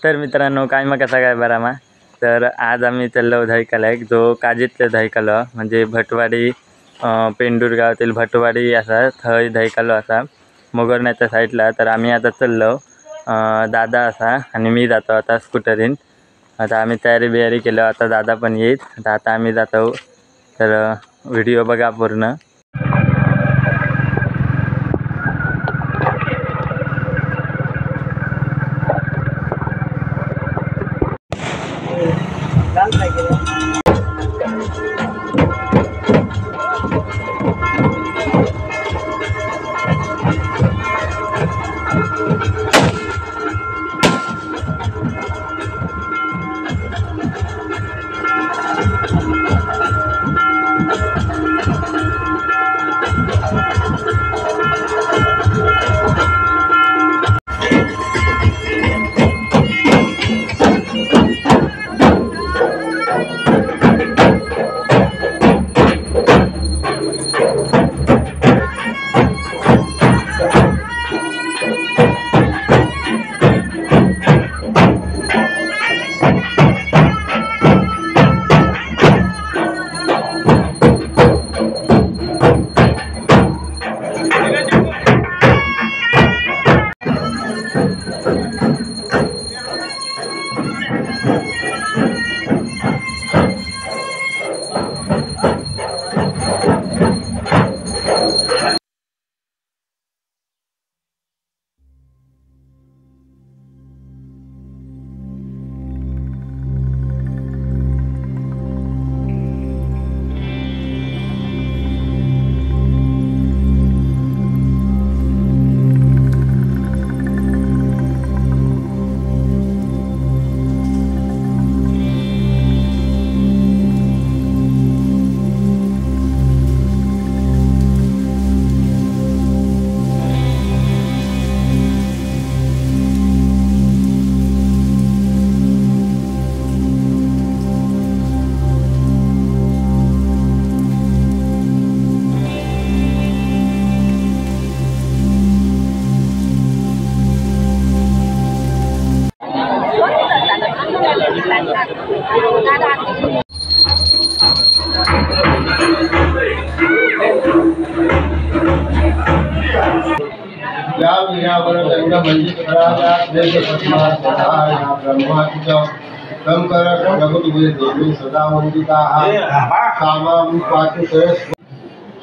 तर मित्रांनो, काय मग कसा काय बरा मा। तर आज आम्ही चाललो दहीकाल्याक, जो काजीतले दहीकालो म्हणजे भटवाडी पेंडूर गावातील भटवाडी असा थंय दहीकालो असा मोगरण्याच्या साईडला। तर आम्ही आता चाललो, दादा असा आणि मी जातो आता स्कूटरीन। आता आम्ही तयारी बियारी केलं, आता दादा पण येईल, आता आम्ही जातो। तर व्हिडिओ बघा पूर्ण।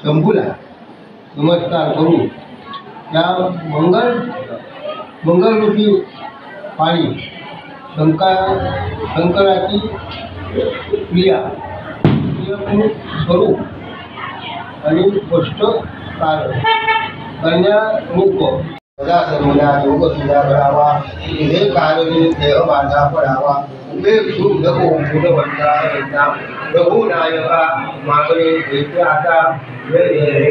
शंभूला नमस्कार करू। त्या मंगल मंगलरूपी पाणी शंकराची क्रिया स्वरूप आणि स्पष्ट कारण कन्या रूप सदा सर्वदा योग सुधा घडावा, तुझे कारणी देह माझा पडावा, उपयोग सुख नको गुणवंता रघुनायका मागणे घेते आता। जय जय।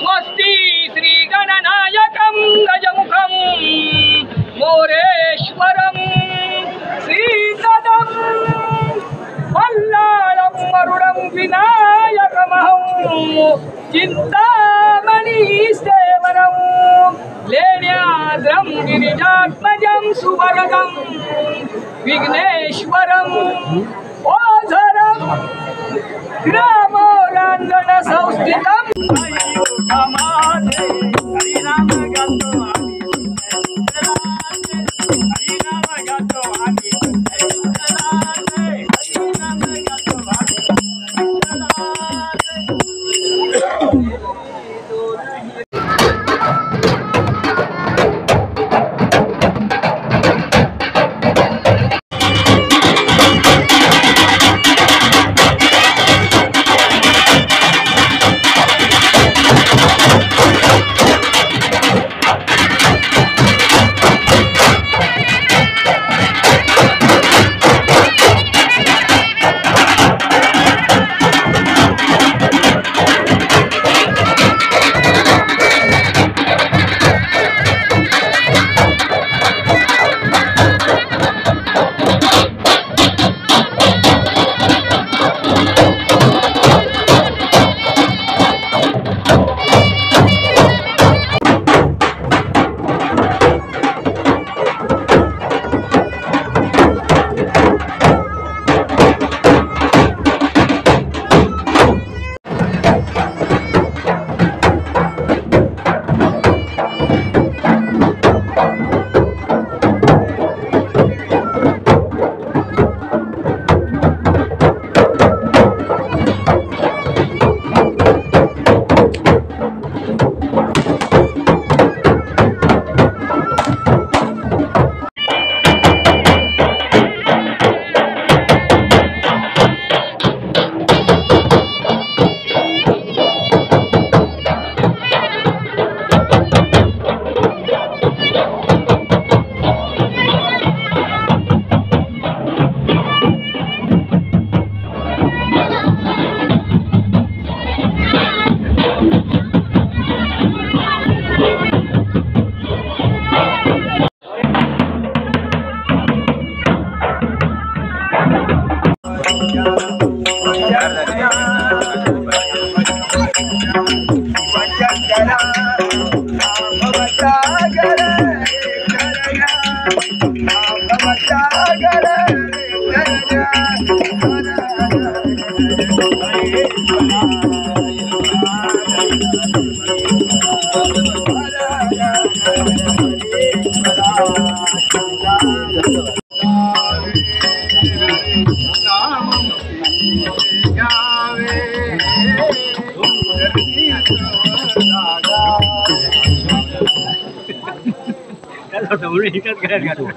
स्वस्ति श्री गणनायकं गजमुखं मोरेश्वरं सीतदं वल्लाळं वरुणं विनायकमहं चिंतामणि सेवनं लेण्याद्रं गिरिजात्मजं सुवरदं विघ्नेश्वरं ओझरं ग्रामोरांगण संस्थितं। Go! म्हणून हिच्याच घरात घातलं.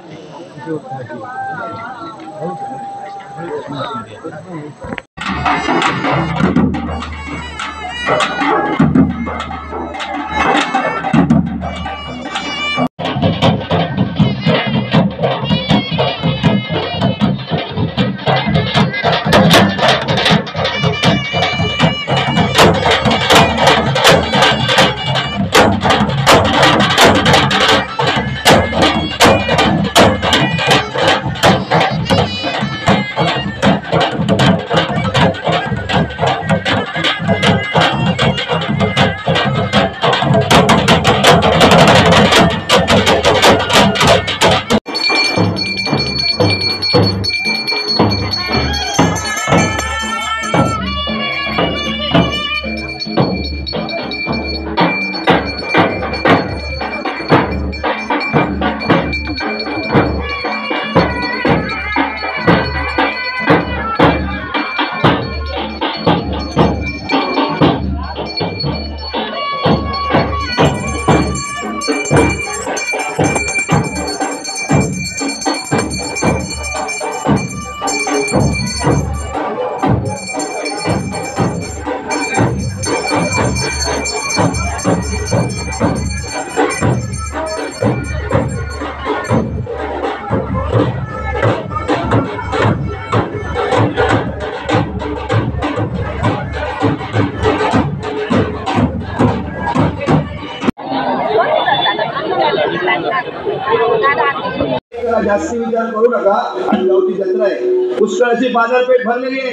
जास्त विचार करू नका. आणि गावची जत्रा आहे, पुष्कळाची बाजारपेठ भरलेली आहे.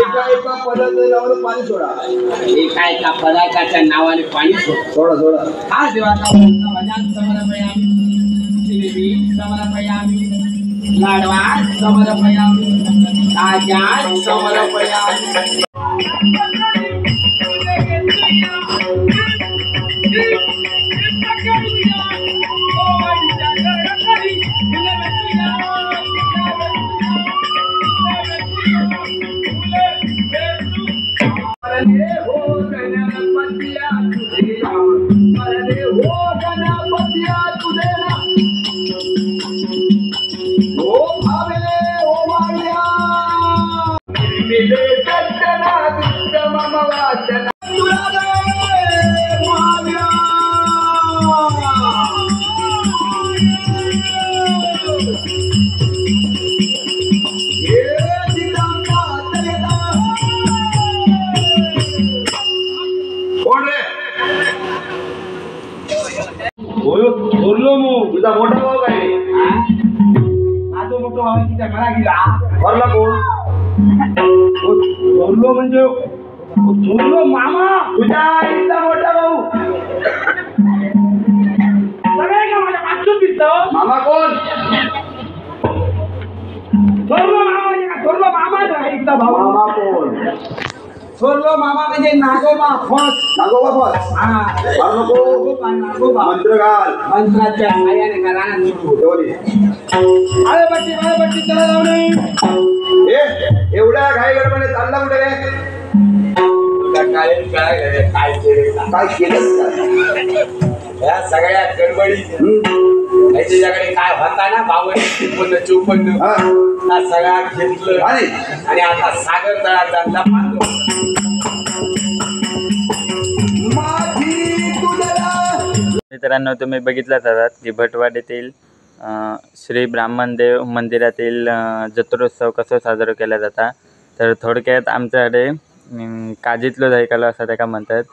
एका एका पदार्थावर पाणी सोडा, एका एका पदार्थाच्या नावाने पाणी सोडा सोडा सोडा. हा देवाचा भजन समर्पयामि, जिलेबी समर्पयामि, लाडवा समर्पयामि, ताजा समर्पयामि. तुझा मोठा भाऊ काय? माझो मोठो भाऊ तिच्या घरा गेला. भरला कोण? थोरलो म्हणजे थोरलो मामा. तुझ्या आईचा मोठा भाऊ. सगळे का माझ्या मागसून दिसतं. मामा कोण? थोरलो मामा म्हणजे का? थोरलो मामा आईचा भाऊ. मामा कोण? थोरलो मामा म्हणजे नागोबा फस. नागोबा फस. हा, नको नागोबा. मंत्र घाल. मंत्राच्या साह्याने करा. अरे बट्टी अरे बट्टी चला जाऊ नये. एवढ्या घाई गडबडीने चालला कुठे रे? काय काय केलं काय केलंस? या सगळ्या गडबडीत त्याच्याकडे काय होता ना 52 53 54 हा सगळा घेतलं आणि आता सागर तळात जातला पाहतो. मित्रांनो, तुम्ही बघितलाच आहात की भटवाडीतील श्री ब्राह्मणदेव मंदिरातील जत्रोत्सव कसो साजरो केला जाता. तर थोडक्यात आमच्याकडे काजीतलो दहीकालो असा ताका म्हणतात.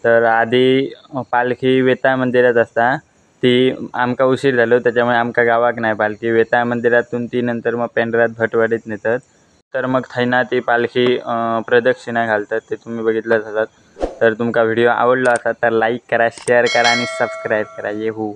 तर आधी पालखी वेताळ मंदिरात असता, ती आमकां उशीर जालो त्याच्यामुळे आमकां गावाक नाही पालखी. वेताळ मंदिरातून ती नंतर मग पेंढरात भटवाडीत नेतात. तर मग थंयना ती पालखी प्रदक्षिणा घालतात, ते तुम्ही बघितलंच आसात. तर तुमका व्हिडिओ आवडलो असा तर लाईक करा, शेअर करा आणि सबस्क्राईब करा. ये हो.